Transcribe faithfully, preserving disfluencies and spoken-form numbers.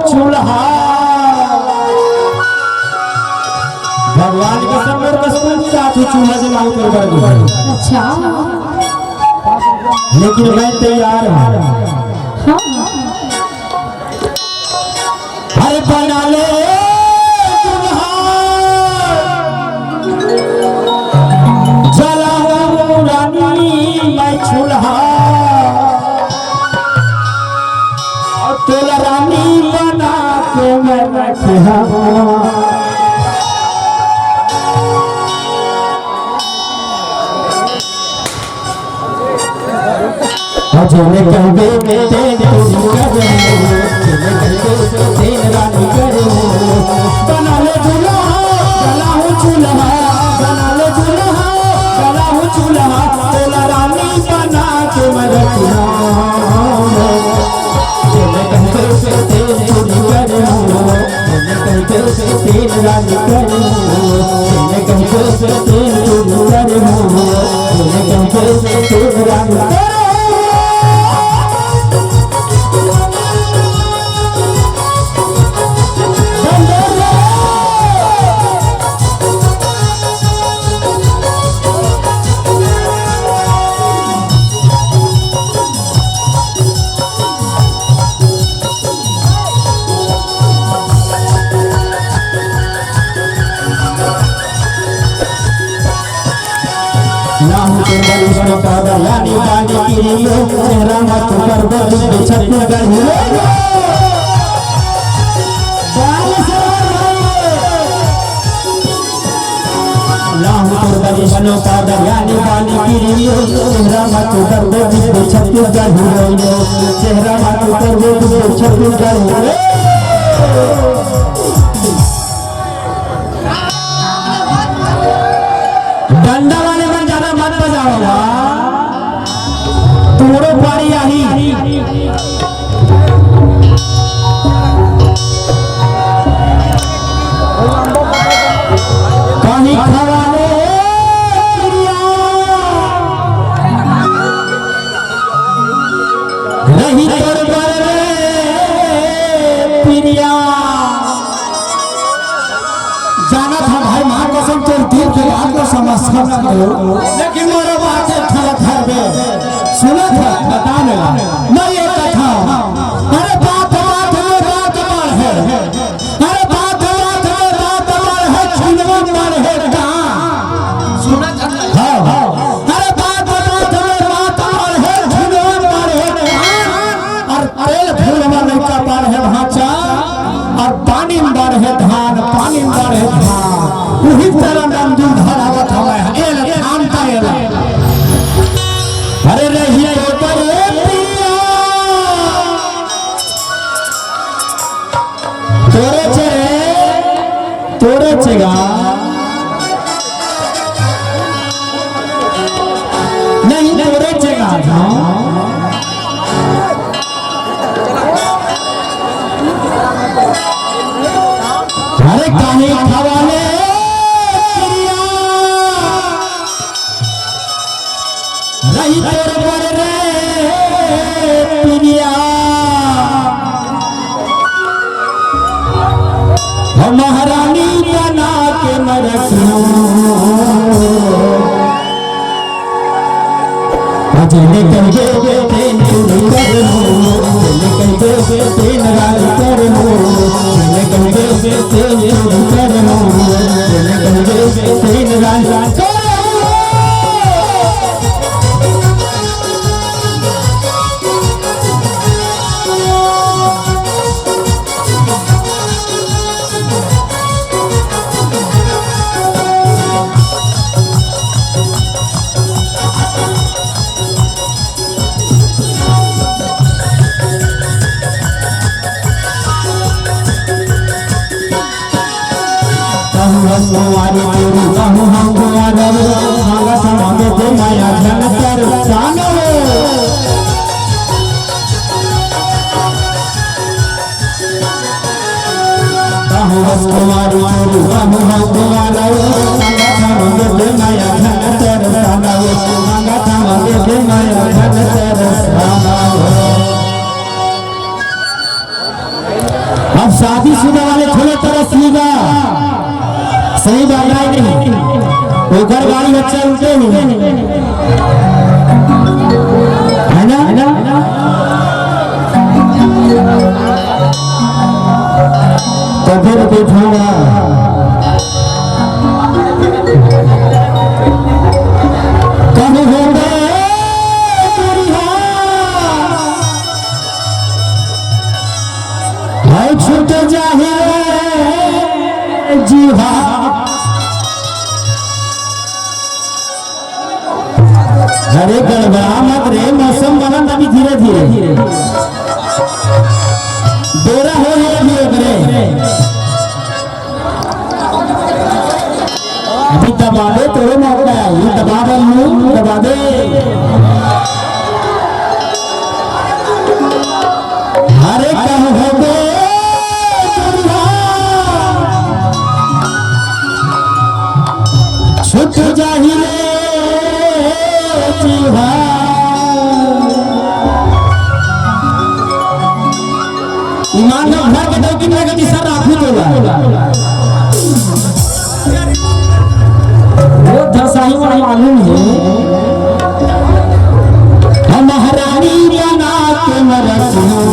चूल्हा। भगवान के सब मोर कस पूजा तू चूल्हा जलाऊ कर बर। अच्छा। लेकिन मैं तैयार हूँ। हाँ। अरे बना ले चूल्हा, जलाऊं रानी मैं चूल्हा, और तोला रानी बना के मैं रखे हूँ। जेने कहबे तेन तोरी करहूँ, जेने कहबे तेन रानी करहूँ। बना ले दुल्हा, जलाहूँ चूल्हा, बना ले दुल्हा, जलाहूँ चूल्हा, तोला रानी बना के मैं रखना। जेने कहबे तेन तोरी करहूँ, तेन रानी करो, तेन कहते से तेन चोरी करो, तेन कहते से तेन रानी करो। नाहू के बलि बन पावल, यानी बानी किरियो, चेहरा मत कर दो, छत्तीसगढ़ हीरो। लाहू तोर बलि बनो पावल, यानी बानी किरियो, चेहरा मत कर दो, छत्तीसगढ़ हीरो। चेहरा मत कर दो, छत्तीसगढ़ हीरो। डंडा वाले मन ज्यादा मत बजाओ बा। तोरो पारी आही। कहीं खवाले पिरिया। रही तोर बर रे पिरिया। जानत हँव भाई, माँ कसम तोर दिल के बात ल समझथँव, लेकिन मोरो बात एक ठन ल धरबे। सुनत हस, बता मेला। मैं ये कथा, अरे बात बात में बात बढ़े, अरे बात बात में बात बढ़े, छिनवा बढ़े का। सुनत हस? हाँ, हाँ। अरे बात बात में बात बढ़े, छिनवा बढ़े का। अरे तेल फूल में लइका बाढ़े भाँचा, अउ पानी में बाढ़े धान, पानी में बाढ़े धान। उही तरह नंदू धरावत हवय, एल धान का एल। अरे रहिए तो करे पिया, तोरे चेरे, तोरे चेगा। नहीं, तोरे चेगा, हाँ। अरे काहे खवाले पिरिया, रही तोर बर रे पिरिया। हम महारानी बना के मैं रखूं। जेने कहिबे तेन तू करहूं, जेने कहिबे तेन राज करहूं, जेने कहिबे तेन तू करहूं, जेने कहिबे तेन राज करहूं। कहूँ हम कुंवारी तेरी, कहूँ हम कुंवारा रे, मांगा समा के दे माया धन कर सानो रे। कहूँ हम कुंवारी तेरी, कहूँ हम कुंवारा रे, मांगा समा के दे माया धन कर सानो रे, मांगा समा के दे माया धन कर सानो रे। वाले थोड़े तरस लीगा। सही बात है नहीं? ओकर गाड़ी अच्छा उठे नहीं। है ना? तो फिर बैठावा। कब होबे दुरिहा, भाई छूट जाही रे जीवा। अरे गड़बड़ा मत रे, मौसम बनत अभी धीरे धीरे। बेरा हो हे अभी ओकरे। अभी दबा दे, तोरो मौका है, ये दबा दे, मुंह दबा दे। अरे कब होबे दुरिहा, छूट जाही रे जीवा। ईमान ल घर के दो कितना के दिशा राखू तोला। वो दसाई मन मालूम हे। हम महारानी बना के मरत हूँ।